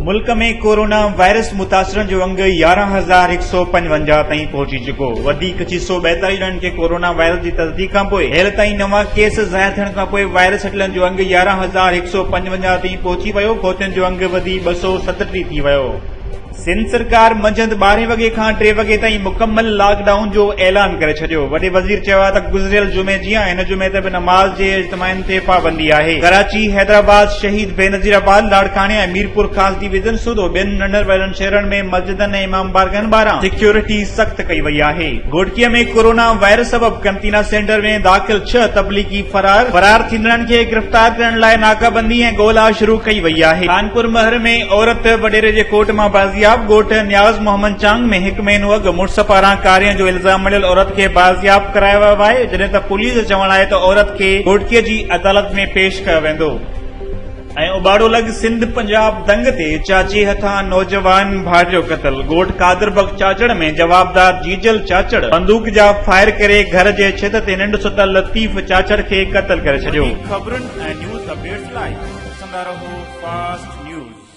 ملڪ ۾ corona virus متاثرن جو انگ 11155 تائين پهچي چڪو، وڌيڪ 642 ڄڻن کي ڪورونا وائرس جي تصديق کانپوء هيل تائين نوان ڪيس ظاهر ٿيڻ کانپوء وائرس هٽلن جو انگ 11155 تائين پهچي ويو، فوتين جو انگ وڌي 237 ٿي ويو. سنڌ سرڪار منجهند ٻارهين وڳي کان ٽي وڳي تائين مڪمل لاڪ ڊائون جو اعلان ڪري ڇڏيو. وڏي وزير چيو آهي ته گذريل جمعي جيان هن جمعي تي به نماز جي اجتماعن تي پابندي آهي. ڪراچي، حيدرآباد، شهيد بينظير آباد، لاڙڪاڻي ۽ ميرپورخاص ڊويزن سوڌو ٻين ننڍن وڏن شهرن ۾ مسجدن ۽ امام بارگاهن ٻاهران سيڪيورٽي سخت ڪئي وئي آهي. گهوٽڪي ۾ ڪورونا وائرس سبب قرنطينه سينٽر ۾ داخل ڇهه تبليغي فرار، فرار ٿيندڙن کي گرفتار ڪرڻ لاء ناڪابندي ۽ ڳولا شروع ڪئي وئي آهي. خانپور مهر ۾ عورت وڏيري جي ڪوٽ مان بازياب، ڳوٺ نياز محمد چانگ ۾ هڪ مهينو اڳ مڙس پاران ڪارين جو الزام مڙهيل عورت کي بازياب ڪرايو ويو آهي، جڏهن ته پوليس جو چوڻ آهي ته عورت کي گهوٽڪي جي عدالت ۾ پيش ڪيو ويندو. ۽ اوٻاڙو لڳ سنڌ پنجاب دنگ تي چاچي هٿان نوجوان ڀائٽيو قتل، ڳوٺ قادر بخش چاچڙ ۾ جوابدار جيجل چاچڙ بندوق جا فائر ڪري گهر جي ڇت تي ننڊ ستل لطيف چاچڙ کي قتل ڪري ڇڏيو. وڌيڪ خبرن ۽ نيوز اپڊيٽس لاء ڏسندا رهو فاسٽ نيوز.